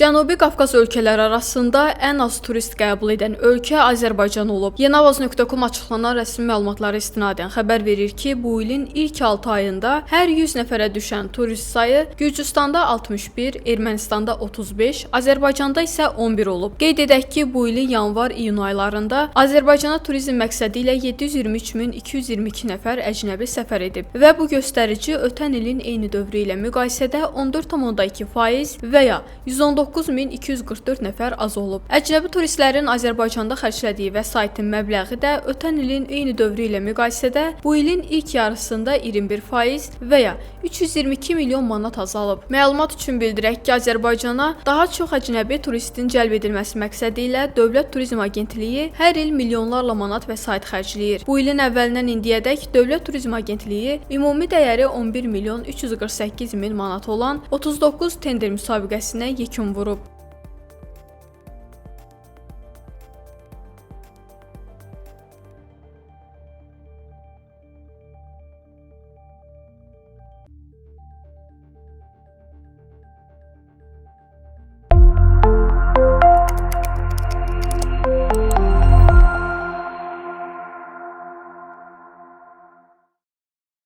Cənubi Qafqaz ölkələri arasında ən az turist qəbul edən ölkə Azərbaycan olub. Yenavaz.com açıqlanan rəsmi məlumatlara istinadən xəbər verir ki, bu ilin ilk 6 ayında hər 100 nəfərə düşən turist sayı Gürcüstanda 61, Ermənistanda 35, Azərbaycanda isə 11 olub. Qeyd edək ki, bu ilin yanvar-iyun aylarında Azərbaycana turizm məqsədi ilə 723.222 nəfər əcnəbi səfər edib və bu göstərici ötən ilin eyni dövrü ilə müqayisədə 14,2% və ya 119.244 nəfər az olub. Əcnəbi turistlərin Azərbaycanda xərclədiyi vəsaitin məbləği də ötən ilin eyni dövrü ilə müqayisədə bu ilin ilk yarısında 21% və ya 322 milyon manat azalıb. Məlumat üçün bildirək ki, Azərbaycana daha çox əcnəbi turistin cəlb edilməsi məqsədi ilə Dövlət Turizm Agentliyi hər il milyonlarla manat vəsait xərcləyir. Bu ilin əvvəlindən indiyədək Dövlət Turizm Agentliyi ümumi dəyəri 11 milyon 348 min manat olan 39 tender müsabiqəsinə yekun vurub.